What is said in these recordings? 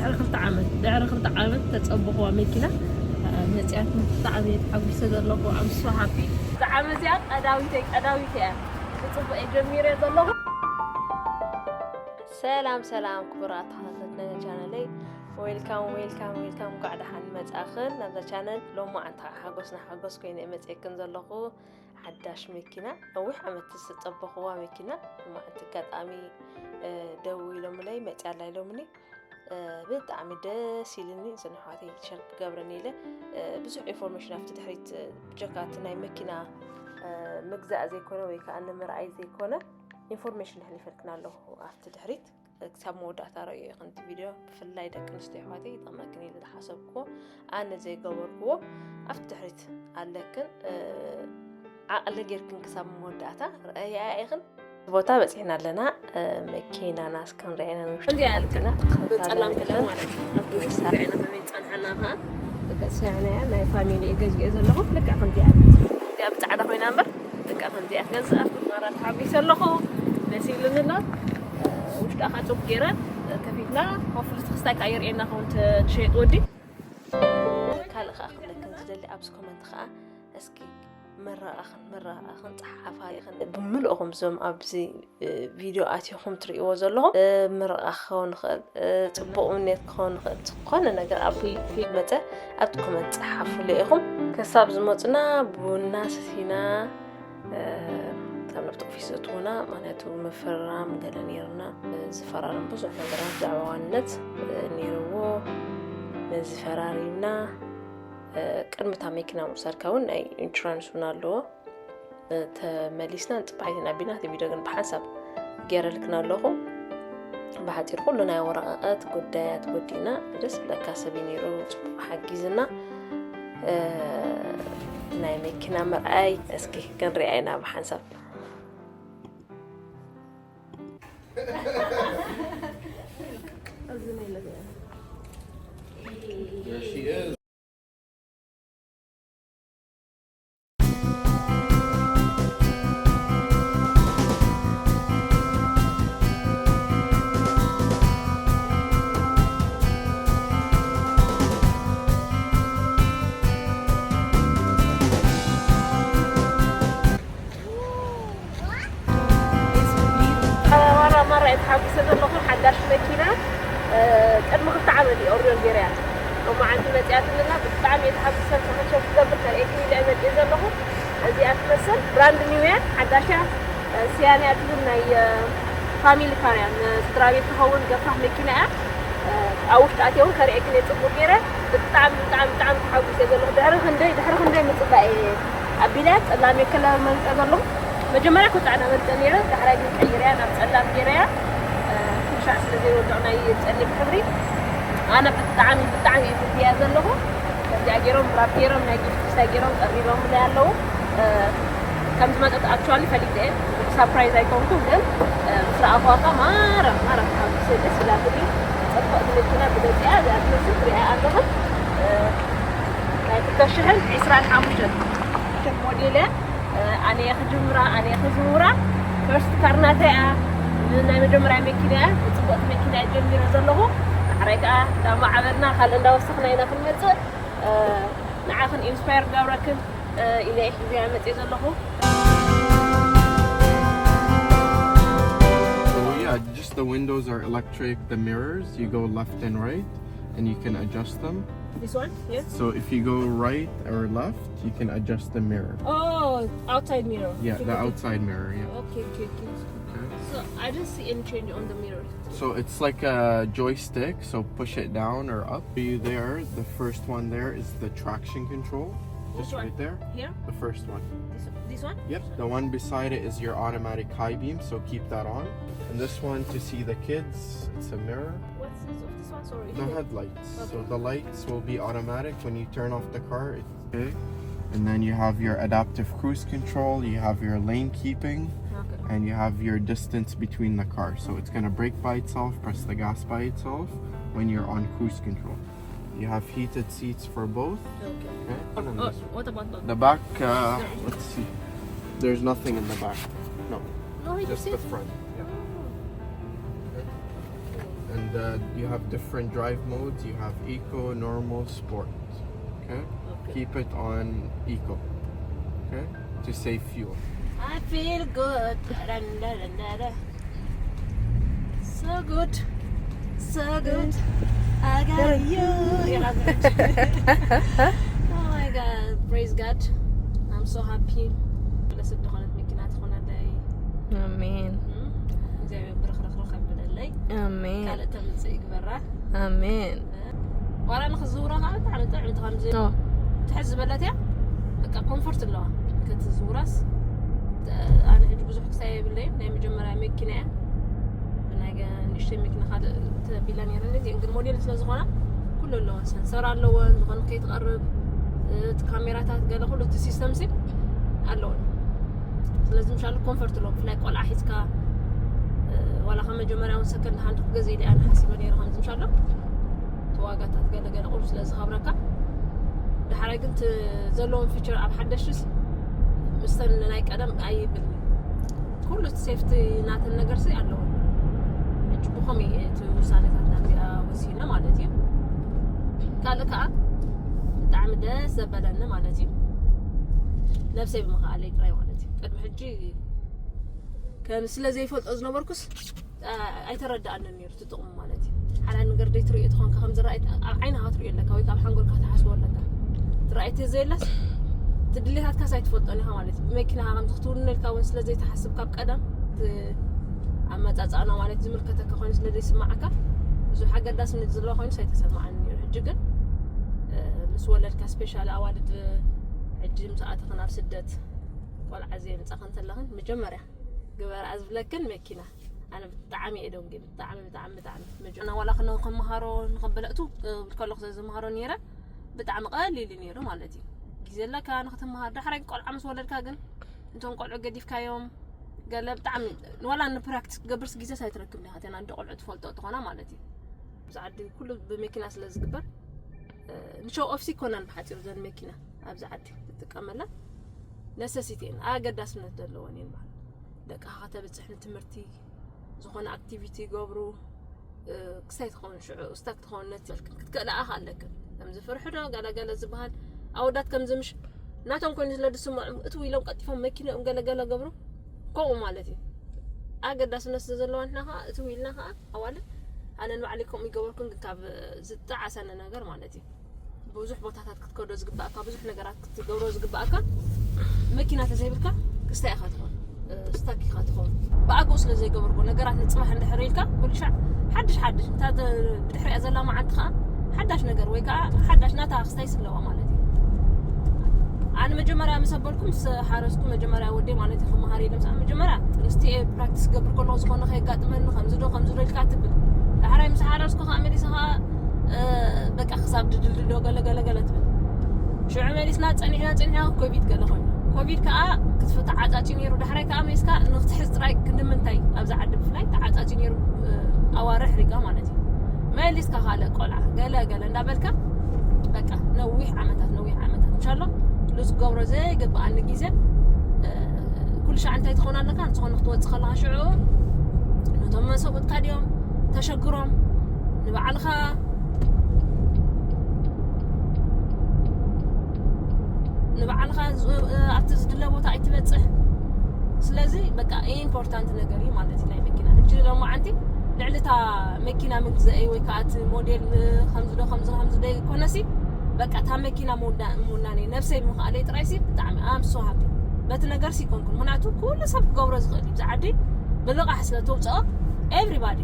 ድሕሪ ክልተ ዓመት ድሕሪ ክልተ ዓመት ተጸበኽዋ መኪና መጽያት። ብጣዕሚ እየ ተሓጒሰ ዘለኹ። I'm so happy። እዛ ዓመት እዚኣ ቀዳዊተይ ቀዳዊት እያ። ብጽቡቅ እየ ጀሚረ ዘለኹ። ሰላም ሰላም ክቡራት ተኸታተልቲ ናይ ቻነለይ፣ ዌልካም ዌልካም ዌልካም። እንኳዕ ደሓን መጻእኽን ናብዛ ቻነል። ሎማዓንቲ ሓጎስና ሓጎስ ኮይነ እየ መጽኤክን ዘለኹ። ሓዳሽ መኪና፣ ነዊሕ ዓመት ዝተጸበኽዋ መኪና፣ ሎማዓንቲ ኣጋጣሚ ደው ኢሎምለይ መጽያ ኣላ ኢሎምኒ። ብጣዕሚ ደስ ኢልኒ። እዘን ኣሕዋተይ ሸር ክገብረን ኢለ ብዙሕ ኢንፎርሜሽን ኣብቲ ድሕሪት፣ ብጀካ እቲ ናይ መኪና ምግዛእ ዘይኮነ ወይ ከዓ ንምርኣይ ዘይኮነ ኢንፎርሜሽን ኣሕሊፈልክን ኣለኹ ኣብቲ ድሕሪት። ክሳብ መወዳእታ ረእዮ ኢኽን እቲ ቪድዮ። ብፍላይ ደቂ ኣንስትዮ ኣሕዋተይ ይጠቕመክን ኢለ ዝሓሰብክዎ፣ ኣነ ዘይገበርክዎ ኣብቲ ድሕሪት ኣለክን። ዓቕሊ ጌርክን ክሳብ መወዳእታ ረእያ ኢኽን። ቦታ በጺሕና ኣለና። መኪናና እስከ ንሪኣ ኢና። ንውሽጢ እንዲያ ኣቲና ብጸላም ከለ ማለት እዩ። ኣብ ውሽጢ እንዲያ ኢና ከመይ ጸንሓና ከኣ። በቃ ሰያና እያ፣ ናይ ፋሚሊ እየ ገዚኤ ዘለኹ። ልክዕ ከምዚኣ እያ። እዚኣ ብጻዕዳ ኮይና እምበር፣ ልክዕ ከምዚኣ እያ። ገዛእ ማራ ተሓጒሰ ኣለኹ። ደስ ይብልኒ ኣሎ። ውሽጣ ከኣ ጽቡቅ ገይረ ከፊትና፣ ሆፍሊ ክስታይ ከኣ የርእየና ከውን ትሸይጥ ወዲ። ካልእ ከኣ ክብለክን ዝደሊ ኣብዚ ኮመንት ከኣ እስኪ ምርቓኽን ምርቓኽን ጸሓፋ ኢኽን ብምልእኹም እዞም ኣብዚ ቪድዮ ኣቲኹም ትርእይዎ ዘለኹም። ምርቓ ክኸውን ይኽእል፣ ጽቡቕ ምንየት ክኸውን ይኽእል፣ ዝኾነ ነገር ኣብ ፊልም መጸ ኣብቲ ኮመንት ጸሓፉሉ ኢኹም። ክሳብ ዝመጹና ቡና ሰቲና፣ ካብ ናብቲ ኦፊስ ዘእትዉና፣ ምኽንያቱ ምፍርራም ገለ ነይርና። ዝፈራረም ብዙሕ ነገራት ብዛዕባ ዋንነት ነይርዎ። ነዚ ፈራሪምና፣ ቅድሚ እታ መኪና ምውሳድካ እውን ናይ ኢንሹራንስ እውን ኣለዎ። ተመሊስና ንጽባሒትን ኣቢልና እቲ ቪድዮ ግን ብሓንሳብ ገይረልክን ኣለኹ። ብሓጺሩ ኩሉ ናይ ወረቐት ጉዳያት ወዲእና፣ ደስ ዝብለካ ሰብ እዩ ነይሩ፣ ጽቡቕ ሓጊዝና። እ፣ ናይ መኪና ምርኣይ እስኪ ክንሪኣ ኢና ብሓንሳብ። There she is. ማራ ማራ እየ ተሓጒሰ ዘለኹ። ሓዳሽ መኪና፣ እ፣ ቅድሚ ክልተ ዓመት እየ ኦርደር ገይረያ። ሎማዓንቲ መፂኣትንና ብጣዕሚ እየ ተሓጒሰ። ንኽንሸፍ ክገብር ከርእየኪ ኢለ እየ መፂአ ዘለኹ። እዚኣ ትመስል ብራንድ ኒው እያ፣ ሓዳሽ እያ። እ፣ ስያንያ ትብል ናይ፣ እ፣ ፋሚሊ ካር እያ። ንስድራ ቤት ትኸውን ገፋሕ መኪና እያ። እ፣ ኣብ ውሽጢ ኣትየ እውን ከርእየክን እየ ፅቡቅ ገይረ። ብጣዕሚ ብጣዕሚ ብጣዕሚ ተሓጒሰ ዘለኹ። ድሕሪ ክንደይ ድሕሪ ክንደይ ምፅባእ እየ ኣቢለ ፀላም ከለር መርፀ ዘለኹ። መጀመርያ እኮ ፃዕዳ መርፀ ነይረ፣ ዳሕራይ ግን ቀይረያ ናብ ፀላም ገይረያ። እ፣ ትንሻዕ ስለ ዘይወድቕ ናይ ፀሊም ሕብሪ ኣነ ብጣዕሚ ብጣዕሚ እየ ፈትያ ዘለኹ። ከምዚኣ ገይሮም ራፕ ገይሮም ናይ ጊፍት ክስታይ ገይሮም ቀሪቦምለይ ኣለዉ። እ፣ ከም ዝመፀት ኣክቹዋሊ ፈሊጠ እየ። ሳፕራይዝ ኣይኮንኩን ግን፣ እ፣ ምስ ረኣኹዋ ከኣ ማራ ማራ ተሓጒሰ፣ ደስ ኢላትኒ። ፅብቕቲ መኪና ብገዚኣ እዚኣ ትመስል ትሪኣ ኣለኹም። እ፣ ናይ ክልተ ሽሕን ዕስራን ሓሙሽተን ሞዴል እያ። እ፣ ኣነ እየ ክጅምራ፣ ኣነ እየ ክዝውራ። ፈርስት ካር ናተይ እያ። ናይ መጀመርያ መኪና እያ። ብፅብቕቲ መኪና እየ ጀሚረ ዘለኹ። ዳሕራይ ከኣ እንዳማዕበልና ካልእ እንዳወሰኽና ኢና ክንመፅእ። እ፣ ንዓኽን ኢንስፓየር ገብረክን፣ እ፣ ኢለ እየ ሒዘያ መፅየ ዘለኹ። So yeah, just the windows are electric, the mirrors, you go left and right, and you can adjust them. This one? Yes. So if you go right or left, you can adjust the mirror. Oh, outside mirror. Yeah, the outside mirror, yeah. Okay, okay, okay. Okay. So I don't see any change on the mirror. So it's like a joystick, so push it down or up. You there, the first one there is the traction control. Which just one? Right there. Here? The first one. This, this one? Yep, the one beside it is your automatic high beam, so keep that on. And this one to see the kids, it's a mirror. What's this of this one? Sorry. The headlights. Okay. So the lights will be automatic when you turn off the car. It, okay. And then you have your adaptive cruise control, you have your lane keeping, okay, and you have your distance between the cars. So it's gonna brake by itself, press the gas by itself when you're on cruise control. You have heated seats for both. Okay. Okay? And then, oh, this, what about the back? The back, uh, let's see. There's nothing in the back. No. No, you just see the front. Yeah. Oh. Okay. And uh, you have different drive modes. You have eco, normal, sport. Okay? Okay. Keep it on eco. Okay? To save fuel. I feel good. Da, da, da, da, da. So good. So good. I got you. Oh my God. Praise God. I'm so happy. ለስብ ዝኾነት መኪና ትኾነለይ። ኣሜን እም፣ እግዚኣብሔር ብርኽርኽርኽ ኣብለለይ። ኣሜን ካልእ ተምፅእ ይግበራ። ኣሜን ዋላ ንክዝውራ ከዓ ብጣዕሚ ጥዕምቲ ከምዚ ኦ፣ ትሕዝ ዝበለት እያ። በቃ ኮንፈርት ኣለዋ። ክትዝውራስ ኣነ ሕጂ ብዙሕ ክሳይ የብለይን። ናይ መጀመርያ መኪና እያ። ብናይ ገ- ንእሽተይ መኪና ካልእ ተቢላ ነይረኒ። እዚአን ግን ሞዴል ስለ ዝኾና ኩሉ ኣለወን። ሰንሰር ኣለወን። ዝኾነ ከይትቐርብ እቲ ካሜራታት ገለ ኩሉ እቲ ሲስተም ሲ ኣለወን። ስለዚ ምሻሉ ኮንፈርት ኣለዎ። ብፍላይ ቆልዓ ሒዝካ ዋላ ካብ መጀመርያ እውን ሰከንድ ሃንድ ክትገዝእ ኢለ ኣነ ሓሲበ ነይረ። ከምዚ ምሻሎ እቲ ዋጋታት ገለ ገለ ቁሩብ ስለ ዝኸብረካ። ዳሕራይ ግን እቲ ዘለዎም ፊቸር ኣብ ሓደሽትስ ምስተን ናይ ቀደም ኣይብል ኩሉ እቲ ሴፍቲ ናተን ነገር ሲ ኣለዎ። ሕጂ ብኸመይ እቲ ውሳነታት ናዚኣ ወሲነ ማለት እዩ። ካልእ ከዓ ብጣዕሚ ደስ ዘበለኒ ማለት እዩ። ነብሰይ ብምኽኣለይ ጥራይ ማለት እዩ። ቅድሚ ሕጂ ከም ስለ ዘይፈልጦ ዝነበርኩስ ኣይተረዳኣንን ነይሩ እቲ ጥቕሙ ማለት እዩ። ሓላ ነገር ደይ ትርእዮ ትኾንካ ከም ዝረኣይ ኣብ ዓይንኻ ትርእዮ ኣለካ ወይ ካብ ሓንጎልካ ትሓስቦ ኣለካ። ትረኣይ ተዘየለስ ትድሌታትካስ ኣይትፈልጦን ኢኻ ማለት እዩ። ብመኪናኻ ከምዚ ክትውንነልካ እውን ስለ ዘይትሓስብ ካብ ቀደም እቲ ኣመፃፅኣና ማለት ዝምልከተካ ኮይኑ ስለ ዘይስማዓካ ብዙሕ ኣገዳስነት ዘለዎ ኮይኑ ኣይተሰማዓኒ ነይሩ። ሕጂ ግን ምስ ወለድካ ስፔሻሊ ኣዋልድ ሕጂ ምስ ኣተኽን ኣብ ስደት ቆልዓ ዘየምፃኽን እንተለኽን መጀመርያ ግበርኣ ዝብለክን መኪና ኣነ ብጣዕሚ እየ ደንጉየ ብጣዕሚ ብጣዕሚ ብጣዕሚ መጀመርያ ዋላ ክነ ከመሃሮ ንኸበለእቱ ከለኹ ዝመሃሮ ነይረ ብጣዕሚ ቀሊል እዩ ነይሩ ማለት እዩ። ግዜ ኣለካ ንክትመሃር ዳሕራይ ቆልዓ ምስ ወለድካ ግን እንቶም ቆልዑ ገዲፍካዮም ገለ ብጣዕሚ ዋላ ንፕራክቲስ ክትገብርስ ግዜስ ኣይትረክብን ኢኻ እተን ኣደ ቆልዑ ትፈልጦ ትኾና ማለት እዩ። ኣብዚ ዓዲ ኩሉ ብመኪና ስለ ዝግበር ንሸው ኦፍሲ ይኮናን ብሓፂሩ ዘን መኪና ኣብዚ ዓዲ ትጥቀመላ ነሰሲቲ እየን ኣገዳስነት ዘለወን እየን ማለት ደቅኻ ከተብፅሕ ንትምህርቲ ዝኾነ ኣክቲቪቲ ይገብሩ ክስታይ ትኸውን ሽዑ ስታክ ትኸውን ነቲ ክትክእልኣ ኣለክን ከምዚ ፍርሒ ዶ ገለገለ ዝበሃል ኣወዳት ከምዚ ምሽ ናቶም ኮይኑ ስለ ዝስምዖም እትው ኢሎም ቀጢፎም መኪንኦም ገለገለ ገብሩ ከምኡ ማለት እዩ ኣገዳስነት ስለ ዘለዋ ንሕና ከዓ እትው ኢልና ከዓ ኣዋልድ ኣነ ንባዕለይ ከምኡ ይገበርኩን ግን ካብ ዝጠዓሰኒ ነገር ማለት እዩ ብዙሕ ቦታታት ክትከዶ ዝግባእካ ብዙሕ ነገራት ክትገብሮ ዝግባእካ መኪና ተዘይብልካ ክስታይ ኢኻ ትኾን ስታክ ኢኻ ትኸውን ብኣግኡ ስለ ዘይገበርዎ ነገራት ንፅባሕ እንድሕር ኢልካ ኩሉ ሻዕ ሓድሽ ሓድሽ እንታ ብድሕሪያ ዘላ መዓልቲ ከዓ ሓዳሽ ነገር ወይ ከዓ ሓዳሽ ናታ ክስታይ ስለዋ ማለት እዩ ኣነ መጀመርያ ምስ ኣበልኩ ምስ ሓረስኩ መጀመርያ ወደይ ማለት እዩ ክመሃር ኢለ ምስ መጀመርያ ጥንስቲ እየ ፕራክቲስ ገብር ከለኩ ዝኾነ ከየጋጥመኒ ከምዚ ዶ ከምዚ ዶ ኢልካ ትብል ዳሕራይ ምስ ሓረስኩ ከዓ መሊሰ ከዓ በቃ ክሳብ ድድልድል ዶ ገለ ገለ ገለ ትብል ሽዑ መሊስና ፀኒሕና ፀኒሕና ኮቪድ ገለ ኮይኑ ኮቪድ ከዓ ክትፍታ ዓፃፂ ነይሩ ዳሕራይ ከዓ መሊስካ ንክትሕዝ ጥራይ ክንዲ ምንታይ ኣብዚ ዓዲ ብፍላይ ተዓፃፂ ነይሩ ኣዋርሕ ሪጋ ማለት እዩ መሊስካ ካልእ ቆልዓ ገለ ገለ እንዳበልካ በቃ ነዊሕ ዓመታት ነዊሕ ዓመታት እንሻሎ ንዝገብሮ ዘይግብኣኒ ግዜ ኩሉ ሻዕ እንታይ ትኾን ኣለካ ዝኾነ ክትወፅእ ከለካ ሽዑ ነቶም መሰብትካ ድዮም ተሸግሮም ንባዕልኻ ንባዕልኻ ኣብቲ ዝድለ ቦታ ኣይትበፅሕ ስለዚ በቃ ኢምፖርታንት ነገር እዩ ማለት እዩ ናይ መኪና ሕጂ ሎማዓንቲ ልዕሊ እታ መኪና ምግዘአይ ወይ ከዓ እቲ ሞዴል ከምዚ ዶ ከምዚ ከምዚ ዶ ይኮነሲ በቃ እታ መኪና ምውናነይ ነብሰይ ምኽኣለይ ጥራይሲ ብጣዕሚ ኣም ሶ ሃፒ በቲ ነገር ሲ ይኮንኩን ምክንያቱ ኩሉ ሰብ ክገብሮ ዝኽእል እዩ ብዛ ዓዲ ብልቓሕ ስለ ተውፅኦ ኤቭሪባዲ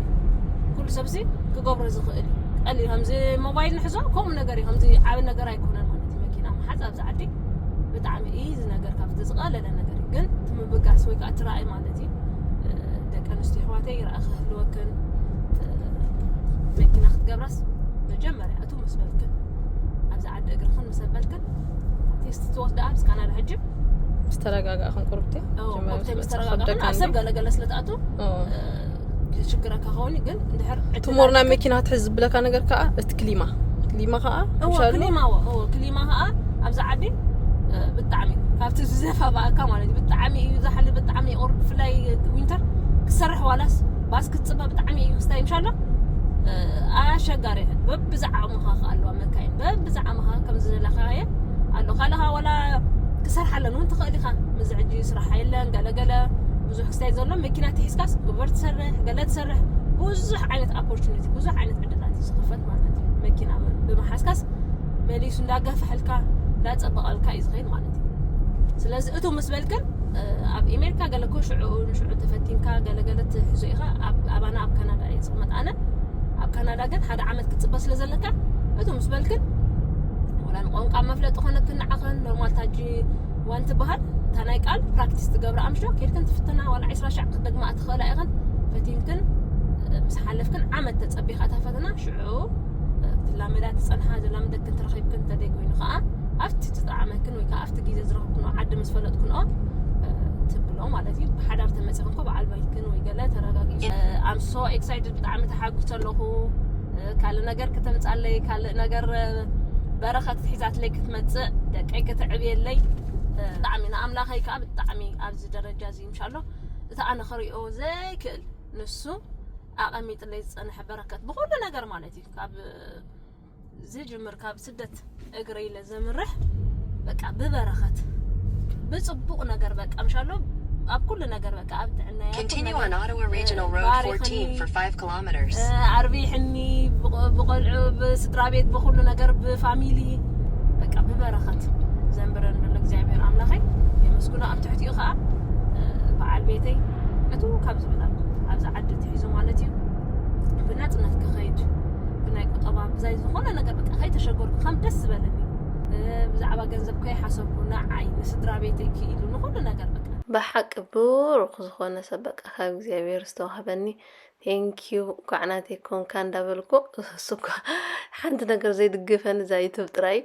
ኩሉ ሰብሲ ክገብሮ ዝኽእል እዩ ቀሊል ከምዚ ሞባይል ንሕዞ ከምኡ ነገር እዩ ከምዚ ዓብ ነገር ኣይኮነን ማለት እዩ መኪና ምሓዝ ኣብዚ ዓዲ ብጣዕሚ ኢዚ ነገር ካብቲ ዝቐለለ ነገር እዩ ግን እቲ ምብጋስ ወይ ከዓ እቲ ራእይ ማለት እዩ ደቂ ኣንስትዮ ኣሕዋተይ ራእይ ክህልወክን መኪና ክትገብራስ መጀመርያ እቱ ምስ በልክን ኣብዚ ዓዲ እግርኽን ምስ ኣበልክን ቴስት ትወስዳ ምስ ካናዳ ሕጂ ምስ ተረጋጋእኽን ቁርብቲ ኮብተይ ምስ ተረጋጋእኽን ኣብ ሰብ ገለገለ ስለ ትኣቱ ሽግረካ ከውን ግን እንድሕር ትሞር ናይ መኪና ክትሕዝ ዝብለካ ነገር ከዓ እቲ ክሊማ ክሊማ ከዓ ክሊማ ክሊማ ከዓ ኣብዚ ዓዲ ብጣዕሚ ካብቲ ዝዘፋ በኣካ ማለት ብጣዕሚ እዩ ዝሓሊ ብጣዕሚ ይቁር ብፍላይ ዊንተር ክሰርሕ ዋላስ ባስ ክትፅበ ብጣዕሚ እዩ ክስታይ ምሻሎ ኣሸጋሪ። በብዛዕባኻ ከ ኣለዋ መካይን፣ በብዛዕባኻ ከም ዝደለኻየ ኣሎ። ካልኻ ዋላ ክሰርሓለን እውን ትኽእል ኢኻ። ምዚ ሕጂ ስራሕ የለን፣ ገለገለ ብዙሕ ክስታይ ዘሎ መኪና ትሒዝካስ ጉበር ትሰርሕ፣ ገለ ትሰርሕ። ብዙሕ ዓይነት ኦፖርቹኒቲ፣ ብዙሕ ዓይነት ዕድላት እዩ ዝኽፈት ማለት እዩ። መኪና ብምሓዝካስ መሊሱ እንዳጋፍሐልካ እንዳጸበቐልካ እዩ ዝኸይድ ማለት እዩ። ስለዚ እቱ ምስ በልክን ኣብ ኣሜሪካ ገለ ኮ ሽዑ ንሽዑ ተፈቲንካ ገለገለ ትሕዞ ኢኻ። ኣባና ኣብ ካናዳ እየ ዝቕመጥ ኣነ። ኣብ ካናዳ ግን ሓደ ዓመት ክትፅበ ስለ ዘለካ እቱ ምስ በልክን ወላ ንቋንቋ መፍለጢ ኮነክን ንዓኸን ኖርማል ታጂ ዋን ትበሃል እታ ናይ ቃል ፕራክቲስ ትገብረ ኣምሽዶ ኬድክን ትፍትና ዋላ ዕስራ ሻዕ ክትደግማ ትኽእላ ኢኸን። ፈቲንክን ምስ ሓለፍክን ዓመት ተፀቢኻ እታ ፈተና ሽዑ ትላመዳ ትፀንሓ ዘላምደክን ተረኺብክን ተደይ ኮይኑ ከዓ ኣብቲ ዝጠዓመክን ወይ ከዓ ኣብቲ ግዜ ዝረኽብክንኦ ዓዲ ምስ ፈለጥክንኦ ትብሎ ማለት እዩ። ብሓዳር ተመፂኽን ኮ በዓል ባይክን ወይ ገለ ተረጋጊ። I'm so excited፣ ብጣዕሚ ተሓጒሰ ኣለኹ። ካልእ ነገር ከተምፃለይ፣ ካልእ ነገር በረኸት ሒዛትለይ ክትመፅእ፣ ደቀይ ከተዕብየለይ ብጣዕሚ ንኣምላኸይ ከዓ ብጣዕሚ ኣብዚ ደረጃ እዚ ምሻሎ እቲ ኣነ ክሪኦ ዘይክእል ንሱ ኣቐሚጥለይ ዝፀንሐ በረከት ብኩሉ ነገር ማለት እዩ። ካብ ዝጅምር ካብ ስደት እግረ ኢለ ዘምርሕ በቃ ብበረኸት ብፅቡቕ ነገር በቃ ምሻሎ ኣብ ኩሉ ነገር በቃ ኣብ ጥዕና Continue on Ottawa Regional Road fourteen for five kilometers. ኣርቢሕኒ ብቆልዑ ብስድራ ቤት ብኩሉ ነገር ብፋሚሊ በቃ ብበረኸት ዘንብረን ዘሎ እግዚኣብሔር ኣምላኸይ የመስግኖ። ኣብ ትሕቲኡ ከዓ በዓል ቤተይ እቱ ካብ ዝብላ ኣብዚ ዓዲ ትሒዙ ማለት እዩ ብናፅነት ክኸይድ ብናይ ቁጠባ ብዛይ ዝኾነ ነገር በቃ ከይተሸገርኩ ከም ደስ ዝበለኒ ብዛዕባ ገንዘብ ከይሓሰብኩ ንዓይ ንስድራ ቤተይ ክኢሉ ንኩሉ ነገር በቃ ብሓቂ ብሩኽ ዝኾነ ሰብ በቃ ካብ እግዚኣብሔር ዝተዋህበኒ ቴንኪዩ። ኳዕ ናተይ ኮንካ እንዳበልኩ እሱ እኳ ሓንቲ ነገር ዘይድግፈኒ እዛ ዩቱብ ጥራይ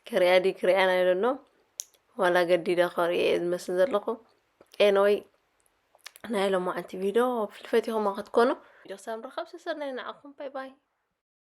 ክሪኣ ድዩ ክሪኣን ኣይደሎ ዋላ ገዲደ ከሪኦ እየ ዝመስል ዘለኹ። ኤንወይ ናይ ሎማዓንቲ ቪድዮ ፍልፈት ኢኹማ ክትኮኑ ቪድዮ ክሳብ ንረኸብ ሰሰናይ ንዓኹም ባይ ባይ።